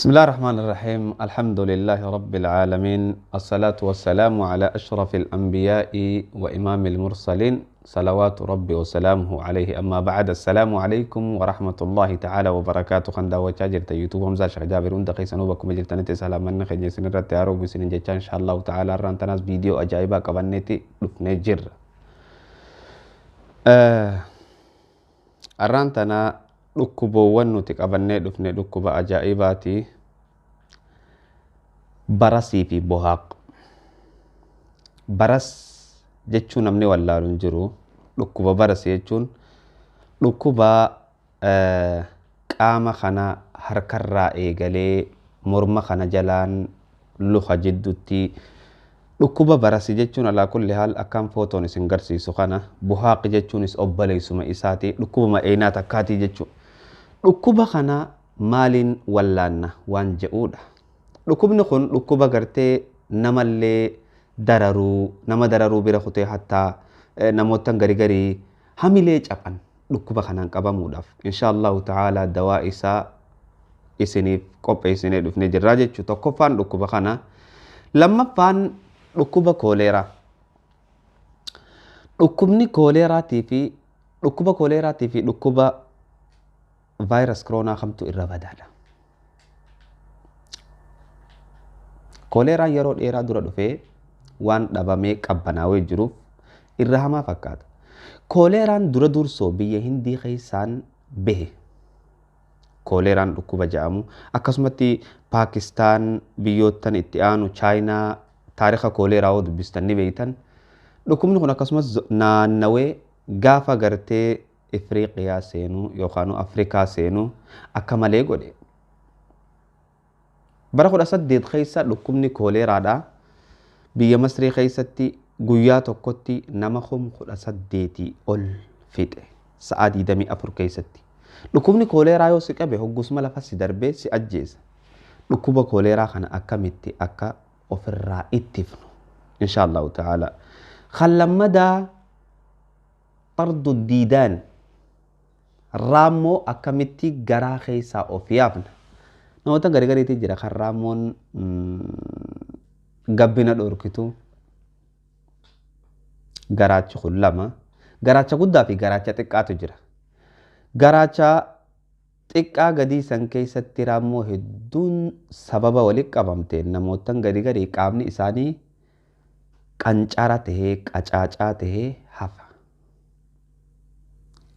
بسم الله الرحمن الرحيم. الحمد لله رب العالمين، الصلاة والسلام على أشرف الأنبياء وإمام المرسلين، صلوات ربي وسلامه عليه. أما بعد، السلام عليكم ورحمة الله تعالى وبركاته. خندا وشاجرت يوتيوب همزة شيخ جابر وانت خيسنو بكم جرتنتي سلام من خيجي سنرت يا رب سنين إن شاء الله تعالى. ران تناس فيديو أجايبا قبنتي دفني جر arraan tana dhukkuboowwan nuti qabannee dhufne dhukkuba ajaa'ibaati. Barasii fi bohaaq. Baras jechuun namni wallaalu hin jiru. Dhukkuba barasii jechuun dhukkuba qaama kana harkarraa eegalee morma kana jalaan luka jidduutti dhukkuba barasii jechuun alaa kulli haal akkaan footoon isin garsiisu kana. Buhaaqi jechuunis obboleessuma isaati, dhukkuba ma'eenaa takkaatii jechuudha. Dhukkuba kana maaliin wallaanna waan je'uudha. Dhukkubni kun dhukkuba gartee namallee dararuu, nama dararuu bira kutee hattaa namoottan gari garii hamilee caphan dhukkuba kanaan qabamuudhaaf. Insha Allahu ta'ala dawaa isaa isiniif qopheessinee dhufnee jirraa jechuudha. Tokkoffaan dhukkuba kana. Lammaffaan dhukkuba kooleeraa. Dhukkubni kooleeraatii fi dhukkuba kooleeraatii fi dhukkuba vaayirasi koronaa kamtu irra badaadha? Kooleeraan yeroo dheeraa dura dhufee waan dhabamee qabbanaawee jiruuf irra hamaa fakkaata. Kooleeraan dura dursoo biyya Hindii keessaan bahe. Kooleeraan dhukkuba jedhamu akkasumatti Paakistaan, biyyoottan itti aanu Chaayinaa, taarika kooleeraa yoo dubbistan ni beektan. Dhukkubni kun akkasumas naannawee gaafa gartee Ifriiqiyaa seenuu yookaan Afrikaa seenuu akka malee godhe. Bara 18 keessa dhukkubni kooleeraadha. Biyya Masrii keessatti guyyaa tokkotti nama 18,000 ol fixe sa'a 24 keessatti. Dhukkubni kooleeraa yoo si qabe hoggusuma lafa si darbee si ajjeesa. Dhukkuba kooleeraa kana akkamitti akka ofirraa ittifnu insha Allahu ta'ala. Kan lammadaa fardu diidaan raammoo akkamitti garaa keessaa of yaafna. Namoota gari gariitti jira kan raammoon gabbina dhorkitu. Garaachi kun lama. Garaacha guddaa fi garaacha xiqqaatu jira. Garaacha xiqqaa gadii san keessatti raammoo hedduun sababa walitti qabamteen namootan gari garii qaamni isaanii qancara tahee qacaacaa tahee hafa.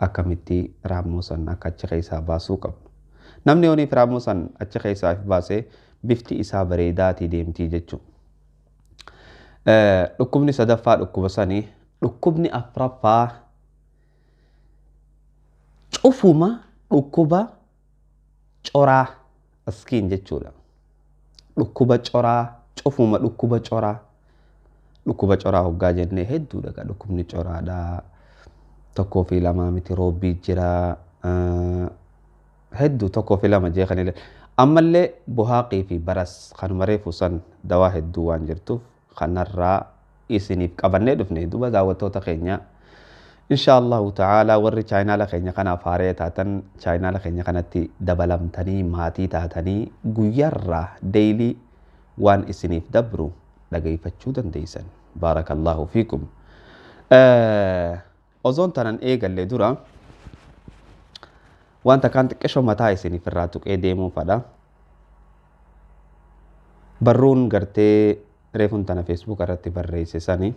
Akkamitti raammoo san akka achi keessaa baasuu qabnu. Namni yooniif raammoo san achi keessaa baasee bifti isaa bareedaatii deemtii jechuudha. Dhukkubni sadaffaa dhukkuba sanii. Dhukkubni afraffaa cufuma dhukkuba coraa askiin jechuudha. Dhukkuba coraa, cufuma dhukkuba coraa. Dhukkuba coraa hoggaa jennee hedduudha. Dhukkubni coraadha. 1 fi 2 miti, roobbii jira. Hedduu 1 fi 2 jee kan illee. Ammallee buhaaqii fi baras kanuma reefu san dawaa hedduu waan jirtuuf kanarraa isiniif qabannee dhufne. Duuba daawwattoota keenya insha Allahu ta'ala warri chaayinaala keenya kanaaf haaree taatan chaayinaala keenya kanatti dabalamtanii maatii taatanii guyyaarraa deeyilii waan isiniif dabru dhageeffachuu dandeessan. Baarakallahu fiikum. Ozoon tanan eegallee dura wanta kaan xiqqishoo mataa isiniif irraa tuqee deemuu fadha. Barruun gartee reefuun tana Facebook irratti barreesse sani.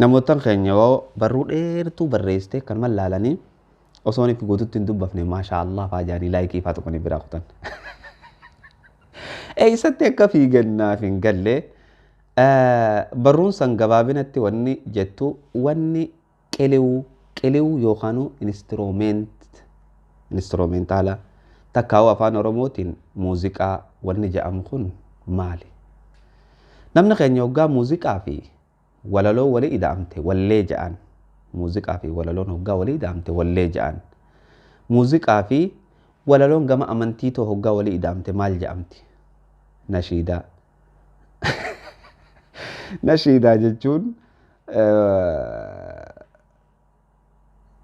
Namoota keenya yoo barruu dheertuu barreessite kanuma laalanii osoo inni guututti hin dubbafne maashaa Allah faa jaanii laayikii faa tuqanii biraa kutan. Eessatti akka fiigannaaf hin galle barruun san gabaabinatti wanni jettu wanni qiliwuu qiliwuu yookaan instrumeentaala takkaa'uu afaan Oromootiin muuziqaa wanni jedhamu kun maali? Namni keenya hoggaa muuziqaa fi walaloo walii ida'amte wallee ja'an. Muuziqaa fi walaloon hoggaa walii ida'amte wallee ja'an. Muuziqaa fi walaloon gama amantii too hoggaa walii ida'amte maal ja'amti? Nashiidaa. Nashiidaa jechuun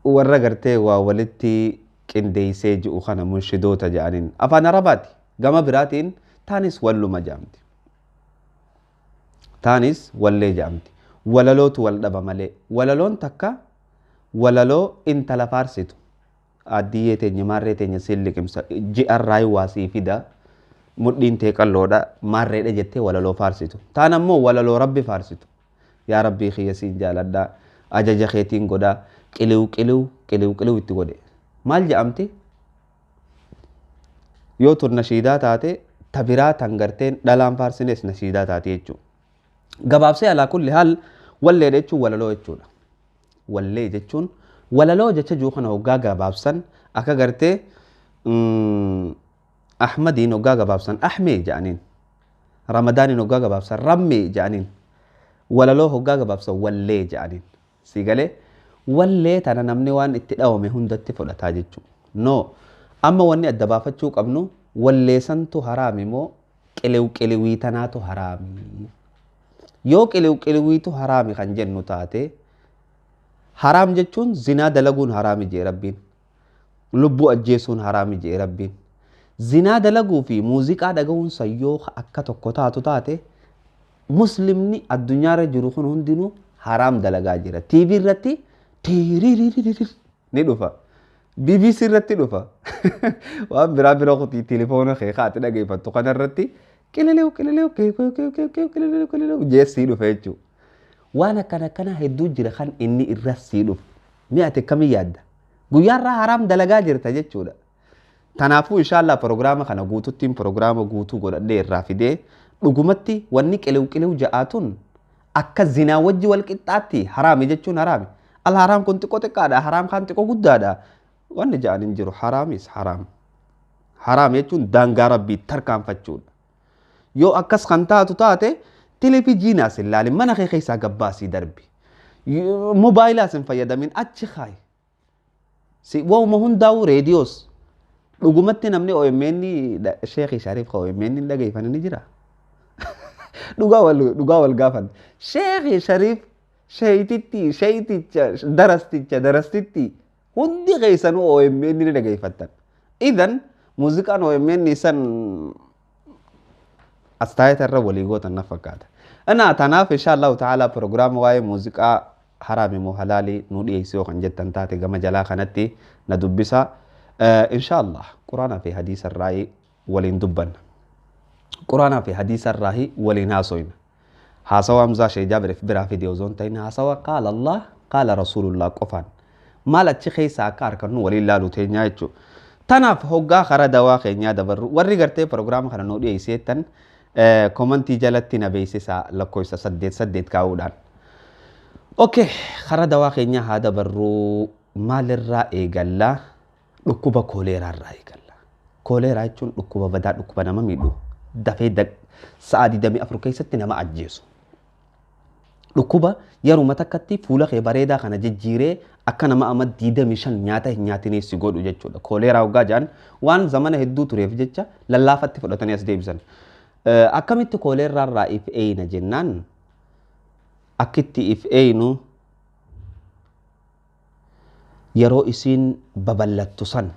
warra gartee waa walitti Qindeessee ji'u kana munshidoota jedhaniin. Afaan Arabaati. Gama biraatiin taanis walluma jedhamti. Taanis wallee jedhamti. Walalootu wal dhaba malee. Walaloon takka walaloo intala faarsitu. Addiyyee teenya, maarree teenya siin liqimsa, ji'arraa waa sii fida, mudhiin tee qalloodha, maarreedha jettee walaloo faarsitu. Taan ammoo walaloo Rabbi faarsitu. Yaa Rabbii kiyya, siin jaaladhaa, ajaja keetiin godhaa, qiliw qiliw qiliw qiliw itti godhe. Maal jedhamti? Yoo tun nashiidaa taate, tabiraa tan garteen dhalaan faarsines nashiidaa taate jechuudha. Gabaabsee alaa kulli haal wallee jechuun walaloo jechuudha. Wallee jechuun walaloo jecha jiru kana hoggaa gabaabsan akka gartee Ahmadiin hoggaa gabaabsan Ahmee jedhaniin. Ramadaaniin hoggaa gabaabsan Rammee jedhaniin. Walaloo hoggaa gabaabsan wallee jedhaniin. Si galee wallee tana namni waan itti dhawame hundatti fudhataa jechuudha. No, amma wanni adda baafachuu qabnu walleessantu haraami moo qiliw qiliwii tanaatu haraami? Yoo qiliw qiliwiitu haraami kan jennu taate, haraam jechuun zinaa dalaguun haraami jee Rabbiin. Lubbuu ajjeesuun haraami jee Rabbiin. Zinaa dalaguu fi muuziqaa dhagahuun sayyoo akka tokko taatu taate, muslimni addunyaarra jiru kun hundinuu haraam dalagaa jira. TV irratti tiiriiriiririr ni dhufa. BBC irratti dhufa. Waan biraa bira kutii telefoona kee kaati dhageeffattu kanarratti qililiw qililiw kiw kiw kiw kiw kiw qililiw qililiw jeessii dhufa jechuudha. Waan akkana akkanaa hedduu jira kan inni irra sii dhufu. Mi'a ati akkamii yaadda? Guyyaarraa haraam dalagaa jirta jechuudha. Kanaafuu inshaallah proogiraama kana guututtiin proogiraama guutuu godhadhee irraa fidee dhugumatti wanni qiliw qiliw ja'aatun akka zinaa wajji wal qixxaatti haraami jechuun haraami. Al haraam kun xiqqoo xiqqaadha, haraam kaan xiqqoo guddaadha. Wanni ja'an hin jiru, haraamis haraam. Haraam jechuun daangaa Rabbii tarkaanfachuudha. Yoo akkas kan taatu taate, televijiinaas hin laalin, mana kee keessaa gabbaasii darbi. Moobaayilaas hin fayyadamin, achi kaayi. Si waa'uma hundaa'u reediyoos dhugumatti namni OMN Sheekh Shariif ka OMN hin dhageeffane ni jira. Dhugaa wal gaafan. Sheekh Shariif, sheeytitti, sheeyticha, darasticha, darastitti, hundi keessanuu OMN ni dhageeffattan. Idan muuziqaan OMN san astaayita irra walii gootan na fakkaata. Ina tanaaf insha Allahu ta'ala proogiraama waa'ee muuziqaa haraami moo halaalii nu dhiyeessuu kan jettan taate, gama jalaa kanatti na dubbisa. Insha Allah Quraanaa fi hadiisa irraa waliin dubbanna. Quraanaa fi hadiisa irraa waliin haasoyna. Haasawa Hamzaa Shee Jaabiriif biraa fide osoo hin ta'in, haasawa qaala Allah qaala Rasuulullah qofaan. Maal achi keessa akka harkannu waliin laalu teenyaa jechuudha. Tanaaf hoggaa karaa dawaa keenyaa dabarru, warri gartee proogiraama kana nu dhiyeesseettan komantii jalatti na beeksisaa lakkoofsa 8 8 kaa'uudhaan. Okay, karaa dawaa keenyaa haa dabarru. Maalirraa eegallaa? Dhukkuba kooleeraarraa eegalla. Kooleeraa jechuun dhukkuba badaa, dhukkuba nama miidhu, dafee sa'a 24 keessatti nama ajjeesu. Dhukkuba yeruma takkatti fuula kee bareedaa kana jijjiiree akka nama amma 25 nyaata hin nyaatinii si godhu jechuudha. Kooleeraa hoggaa jedhan waan zamana hedduu tureef jecha lallaafatti fudhatanii as deebisan. Akkamitti kooleeraarraa if eeyna jennaan, akkitti if eeynu yeroo isiin babal'attu san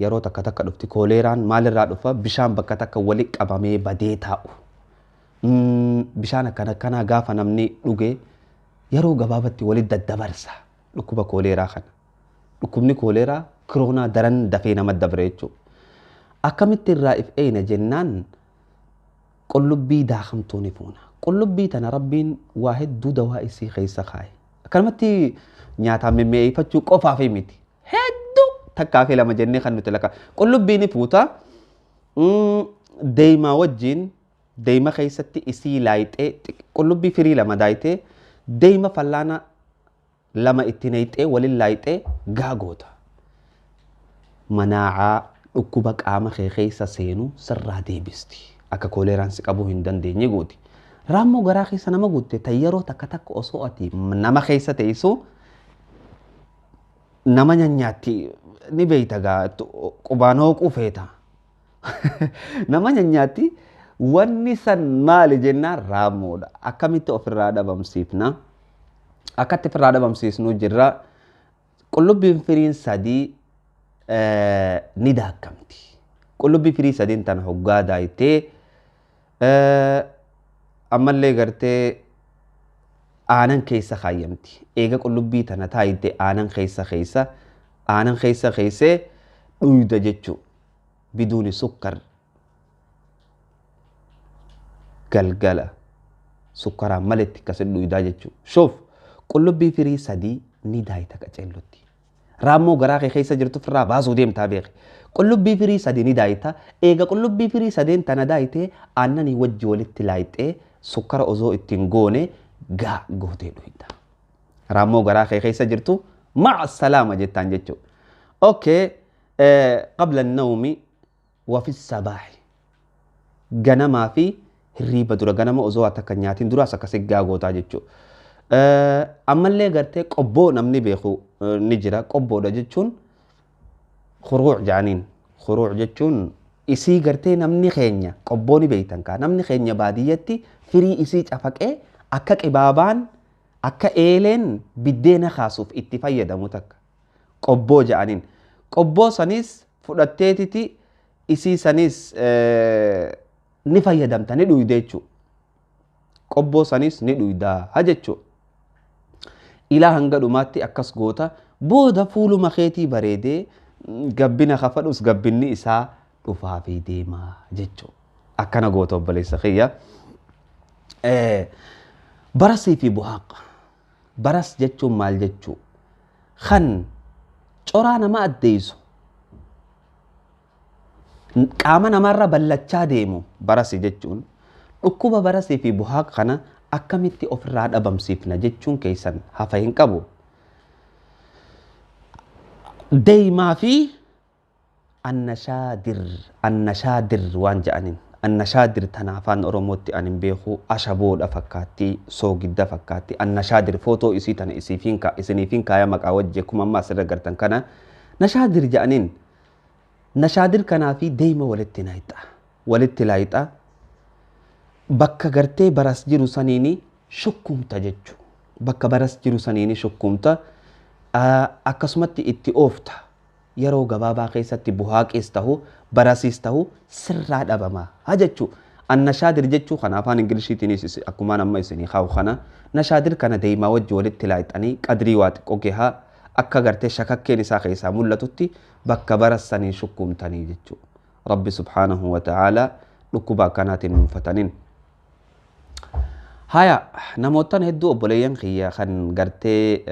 yeroo takka takka dhufti kooleeraan. Maalirraa dhufa? Bishaan bakka takka wali qabamee badee taa'u. Bishaan akkana akkanaa gaafa namni dhuge yeroo gabaabatti walitti daddabarsa dhukkuba kooleeraa kana. Dhukkubni kooleeraa kiroonaa daran dafee nama dabre jechuudha. Akkamitti irraa if eeyna jennaan, qullubbii daakamtuu ni fuuna. Qullubbii tana Rabbiin waa hedduu dawaa isii keessa kaa'e. Akkanumatti nyaataan mimmi'eeffachuu qofaaf miti. Hedduu takkaa fi lama jennee kan nuti lakka. Qullubbii ni fuuta. Deemaa wajjin deema keessatti isii laayixee, qullubbii firii lama daayitee, deema fallaana lama itti naqxee waliin laayixee gaagoota. Manaacaa dhukkuba qaama kee keessa seenu sirraa deebisti. Akka kooleeraan si qabuu hin dandeenye gooti. Raammoo garaa keessa nama guutte tan yeroo takka takka osoo ati nama keessa teessu nama nyaanyaatti ni beeyta gaa, qubaan hooquu feeta. Nama nyaanyaatti wanni san maali jennaan, raammoodha. Akkamitti ofirraa dhabamsiifna? Akkatti ofirraa dhabamsiisnu jirra. Qullubbiin firiin sadii ni daakkamti. Qullubbii firii sadeen tana hoggaa daayitee ammallee gartee aanan keessa kaayyamti. Eega qullubbii tana taayite aanan keessa keessa aanan keessa keessee dhuyda jechuu, biduuni sukkar, galgala sukkaraan maletti akkasin dhuydaa jechuu. Shoof, qullubbii firii sadii ni daayita qaceellotti. Raammoo garaa kee keessa jirtu ofirraa baasuu deemtaa beeki. Qullubbii firii sadii ni daayita. Eega qullubbii firii sadeen tana daayitee aannanii wajji walitti laayixee sukkara osoo ittiin goone gaa gootee dhuyda. Raammoo garaa kee keessa jirtu ma'a salaama jettaan jechuudha. Okay, qabla nawmi wa fi sabaahi, ganamaa fi hirriiba dura, ganama osoo takka nyaatiin duraas akkasii gaa gootaa jechuudha. Ammallee gartee qobboo namni beeku ni jira. Qobboodha jechuun khuruuc jaaniin. Khuruuc jechuun isii gartee namni keenya qobboo ni beektan kaa, namni keenya baadiyyatti firii isii cafaqee akka qibaabaan akka eeleen biddeena kaasuuf itti fayyadamu takka qobboo ja'aniin. Qobboo sanis fudhatteetiti isii sanis ni fayyadamta, ni dhuyda jechuudha. Qobboo sanis ni dhuydaa ha jechuudha. Ilaa hanga dhumaatti akkas goota, booda fuuluma keetii bareedee gabbina kafadhus gabbinni isaa dhufaa fi deemaa jechuudha. Akkana goota, obboleessa kiyya. Barasii fi buhaaqa. Baras jechuun maal jechuu? Kan coraa nama addeessu, qaama namarra ballachaa deemu barasi jechuun. Dhukkuba barasii fi buhaaqa kana akkamitti ofirraa dhabamsiifna jechuun keessan hafa hin qabu. Deemaa fi annashaadir, annashaadir waan jedhaniin, annashaadir tana afaan Oromootti ani hin beeku, ashaboodha fakkaatti, soogidda fakkaatti. Annashaadir footoo isii tana isiniifin kaaya maqaa wajji, akkuma amma asirra gartan kana nashaadir jedhaniin. Nashaadir kanaa fi deema walitti naayixa, walitti laayixa, bakka gartee baras jiru saniini shukkumta jechu, bakka baras jiru saniini shukkumta, akkasumatti itti oofta. Yeroo gabaabaa keessatti buhaaqis tahu barasiis tahu sirraa dhabama haa jechuu. Annashaadir jechuu kana afaan Ingiliishiitiinis akkumaan amma isinii kaa'u kana, nashaadir kana deemaa wajji walitti laayixanii qadrii waa xiqqoo gahaa akka gartee shakakkeen isaa keessaa mul'atutti bakka barassanii shukkumtanii jechuu. Rabbi subhaanahu wa ta'aalaa dhukkuba akkanaatiin nuunfatanin. Haya, namootan hedduu obboleeyyan kiyya kan gartee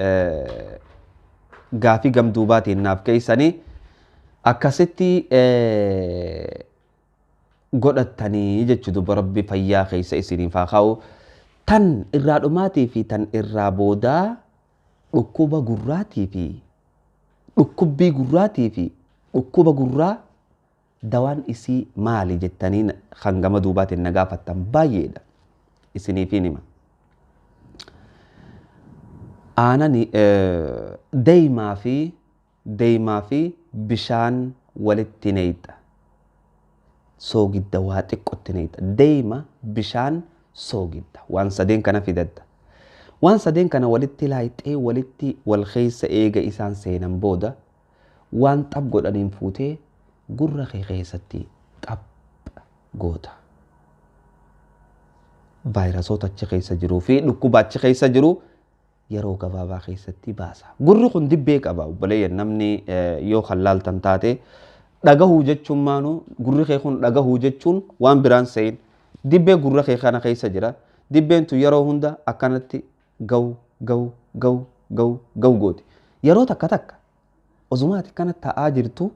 gaafii gamduubaatiin naaf keeysanii akkasitti godhattanii jechuu, dubba Rabbi fayyaa keessa isiniif haa kaa'u. Tan irraa dhumaatii fi tan irraa boodaa, dhukkuba gurraatii fi dhukkubbii gurraatii fi dhukkuba gurraa dawaan isii maali jettanii kan gama duubaatiin na gaafattan baay'eedha. Isiniifin hima. Aanani deemaa fi bishaan walitti neeyxa. Soogidda waa xiqqootti neeyxa. Deema, bishaan, soogidda. Waan sadeen kana fidatta. Waan sadeen kana walitti laayixee walitti wal keessa eega isaan seenan booda waan xab godhaniin fuutee gurra kee keessatti xab goota. Vaayirasoota achi keessa jiruu fi dhukkuba achi keessa jiru yeroo gabaabaa keessatti baasa. Gurri kun dibbee qaba, obboleeyyan, namni yoo kan laaltan taate dhagahuu jechuun maanu gurri kee kun dhagahuu jechuun waan biraan se'in dibbee gurra kee kana keessa jira. Dibbeen tun yeroo hunda akkanatti gahu gahu gahu gahu gahu gooti. Yeroo takka takka osumaati kana ta'aa jirtu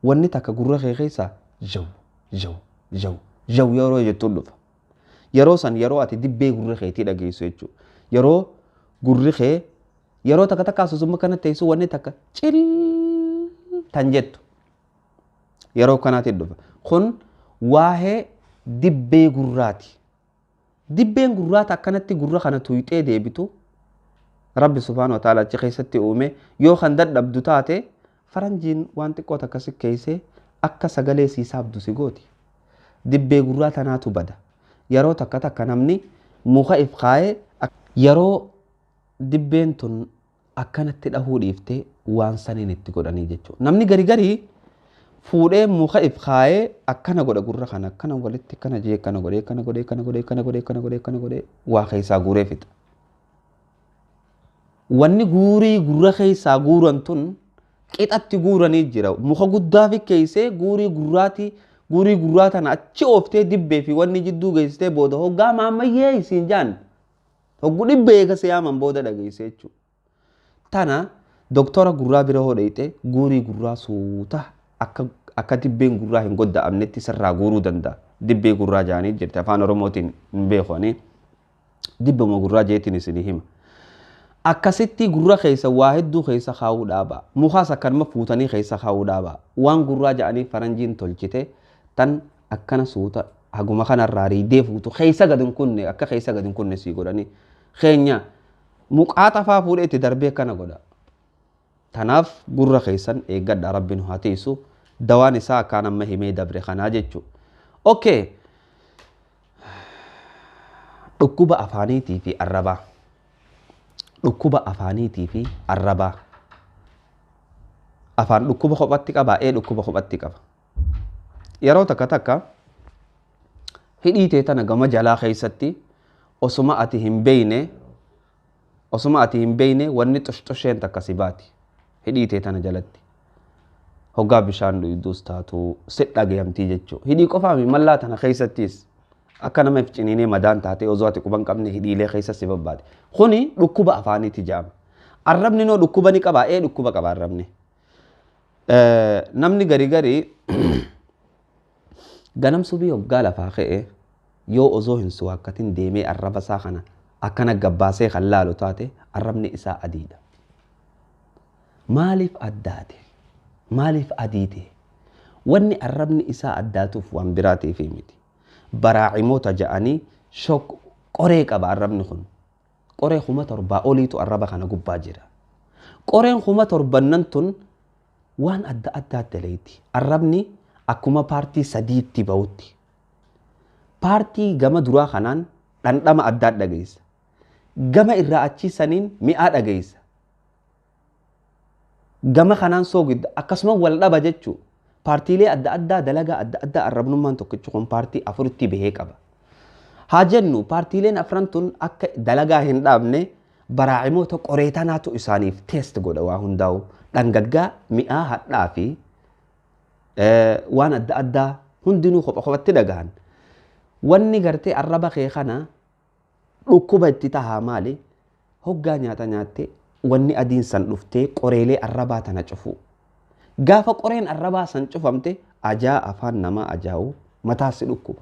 wanni takka gurra kee keessaa jaw jaw jaw jaw yeroo jettuun dhufa. Yeroo san yeroo ati dibbee gurra keetii dhageessu jechuudha. Yeroo gurri kee yeroo takka takka asosuma kana teessu wanni takka cil tan jettu yeroo kanaatiin dhufa. Kun waa'ee dibbee gurraati. Dibbeen gurraata akkanatti gurra kana tuyxee deebitu Rabbi subhaanahu wa ta'ala achi keessatti uume. Yoo kan dadhabdu taate faranjiin waan xiqqoo takka si keeysee akka sagalee siisaabdu si gooti. Dibbee gurraa tanaatu bada. Yeroo takka takka namni muka if kaayee yeroo dibbeen tun Akkanatti dhahuu dhiiftee waan saniin itti godhanii jechuudha. Namni gari garii fuudhee muka if kaayee akkana godha gurra kana akkana walitti akkana jee akkana godhee akkana godhee akkana godhee akkana godhee akkana godhee akkana godhee waa keessaa guuree fixa. Wanni guurii gurra keessaa guuran tun qixatti guuranii jira. Muka guddaa fi keessee guurii gurraati guurii gurraa tana achi ooftee dibbee fi wanni jidduu geessitee booda hoggaa maammayyee isiin jaan hoggu dhibbee eega yaaman booda dhageessee jechuudha. Tana doktora gurraa bira hoo dheeyxee guurii gurraa suuta akka dibbeen gurraa hin godda'amnetti sirraa guuruu danda'a. Dibbee gurraa jaanii jirti afaan Oromootiin hin beeku. Dibbuma gurraa jeetiin isinii hima. Akkasitti gurra keessa waa hedduu keessa kaa'uu dhaaba. Mukaas akkanuma fuutanii keessa kaa'uu dhaaba. Waan gurraa ja'anii faranjiin tolchite tan akkana suuta haguma kanarraa riidee fuutu keessa gad hin kunne akka keessa gad hin kunne sii godhanii. Keenya muqaaxa faa fuudhee itti darbee akkana godha. Tanaaf gurra keessan eeggadha rabbiin haa tiisu. Dawaan isaa akkaan amma himee dabre kanaa jechuudha. Okay. Dhukkuba afaaniitii fi arrabaa. Dhukkuba afaaniitii fi arrabaa. Afaan dhukkuba kophatti qaba, ee dhukkuba kophatti qaba. Yeroo takka takka hidhii tee tana gama jalaa keessatti osuma ati hin beeyne osuma ati hin beeyne wanni xushxusheen takka si baati. Hidhii tee tana jalatti. Hoggaa bishaan dhugduus taatu si dhagayamtii jechuudha. Hidhii qofaami mallaa tana keessattis akka nama if ciniinee madaan taatee osoo ati quban qabne hidhiilee keessa si babbaate. Kuni dhukkuba afaaniiti jedhama. Arrabni noo dhukkuba ni qaba, ee dhukkuba qaba arrabni. Namni gari gari ganam subii hoggaa lafaa ka'e yoo osoo hin suwaakkatin deemee arraba isaa kana akkana gabbaasee kan laalu taate arrabni isaa adiidha. Maaliif addaate? Maaliif adii ta'e? Wanni arrabni isaa addaatuuf waan biraatiif miti. Baraacimoota ja'anii shok qoree qaba arrabni kun. Qoree 7,000 oliitu arraba kana gubbaa jira. Qoreen 7,000 tun waan adda addaa daleeti. Arrabni akkuma paartii sadiitti bahutti. Paartii gama duraa kanaan dhandhama addaa dhageessa. Gama irraa achii saniin mi'aa dhageessa. Gama kanaan soogidda akkasuma wal dhaba jechuudha. Paartiilee adda addaa dalagaa adda addaa arrabnummaan tokkichi kun paartii afuritti bahee qaba. Haa jennu paartiileen afran tun akka dalagaa hin dhaabne baraacimoota qoree tanaatu isaaniif teest godha waa hundaa'u. Dhangaggaa mi'aa hadhaa fi waan adda addaa hundinuu kopha kophatti dhagahan. Wanni gartee arraba kee kana dhukkuba itti tahaa maali? Hoggaa nyaata nyaattee wanni adiin san dhuftee qoreelee arrabaa tana cufu. Gaafa qoreen arrabaa san cufamte ajaa afaan namaa ajaa'u mataas si dhukkuba.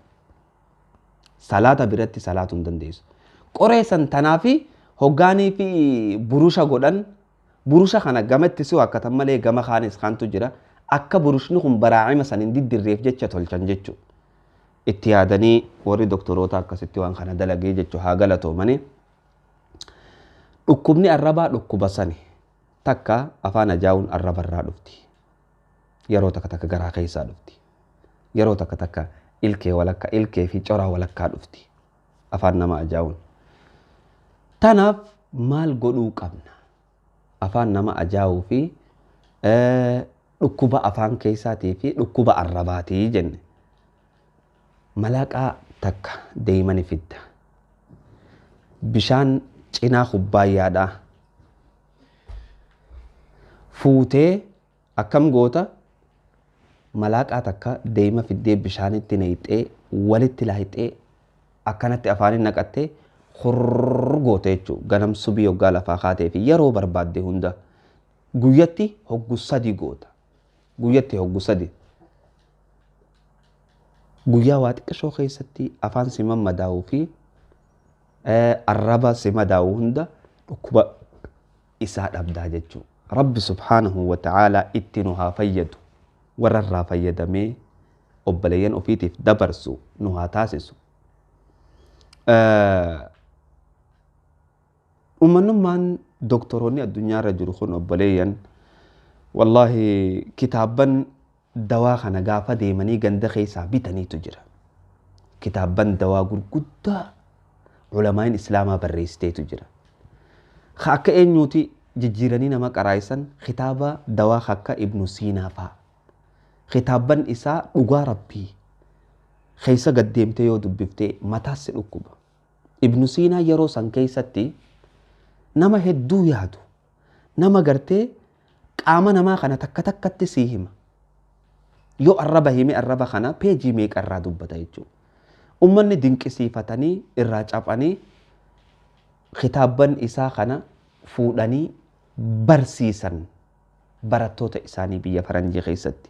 Salaata biratti salaatu hin dandeessu. Qoree san tanaa fi hoggaanii fi burusha godhan burusha kana gamatti si waakkatan malee gama kaanis kaantu jira. Akka burushni kun baraacima san hin diddirreef jecha tolchan jechuudha. Itti yaadanii warri doktoroota akkasitti waan kana dalagee jechuudha haa galatoomanii. Dhukkubni arrabaa dhukkuba sani takka afaan ajaa'uun arrabarraa dhufti. Yeroo takka takka garaa keessaa dhufti. Yeroo takka takka ilkee walakkaa ilkee fi coraa walakkaa dhufti. Afaan nama ajaa'uun. Tanaaf maal godhuu qabna? Afaan nama ajaa'uu fi dhukkuba afaan keessaatii fi dhukkuba arrabaatii jenne. Malaqaa takka deemani fidda. Bishaan cinaa kubbaayyaadhaa. Fuutee akkam goota malaaqaa takka deema fiddee bishaanitti naqxee walitti laayixee akkanatti afaaniin naqattee hurr goota jechuudha. Ganam subii hoggaa lafaa kaatee fi yeroo barbaadde hunda guyyatti hoggu sadi goota. Guyyatti hoggu sadi. Guyyaa waa xiqqishoo keessatti afaan si mammadaa'uu fi arraba si madaa'u hunda dhukkuba isaa dhabdaa jechuudha. Rabbi subhaanahu wa ta'aalaa itti nu haa fayyadu. Warra irraa fayyadamee obboleeyyan ofiitiif dabarsu nu haa taasisu. Uummanummaan doktoroonni addunyaarra jiru kun obboleeyyan wallaahi kitaabban dawaa kana gaafa deemanii ganda keessaa bitaniitu jira. Kitaabban dawaa gurguddaa culamaa'in islaamaa barreessiteetu jira. Akka eenyuuti jijjiiranii nama qaraayisan kitaaba dawaa akka Ibnu Siinaa fa'a. Kitaabban isaa dhugaa rabbii keessa gad deemtee yoo dubbiftee mataas si dhukkuba. Ibnu Siinaa yeroo san keessatti nama hedduu yaadu nama gartee qaama namaa kana takka takkatti sii hima. Yoo arraba hime arraba kana peejii meeqa irraa dubbata jechuudha. Uummanni dinqisiifatanii irraa caphanii kitaabban isaa kana fuudhanii barsiisan barattoota isaanii biyya faranjii keessatti.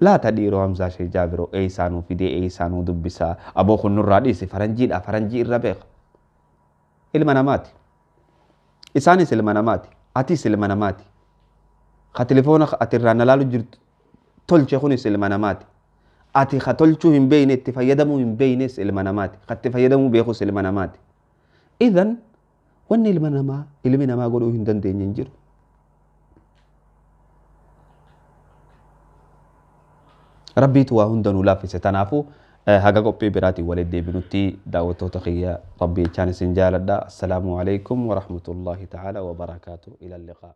Laata dhiiroo Hamzaa Shee Jaabiroo eessaanuu fidee eessaanuu dubbisaa aboo kun nurraa dhiisi faranjiidha faranjii irra beeka. Ilma namaati. Isaanis ilma namaati. Atis ilma namaati. Ka telefoona ati irraa na laalu jirtu tolche kunis ilma namaati. Ati ka tolchuu hin beekne itti fayyadamuu hin beeknes ilma namaati. Ka itti fayyadamuu beekus ilma namaati. Idan wanni ilma namaa ilmi namaa godhuu hin dandeenye hin jiru. Rabbiitu waa hunda nuu laaffise. Kanaafuu haga qophii biraatiin walitti deebinutti daawwattoota kiyya rabbii jechaan isin jaaladha. Assalaamu alaikum wa rahmatullahi ta'ala wa barakaatu. Ila liqaa.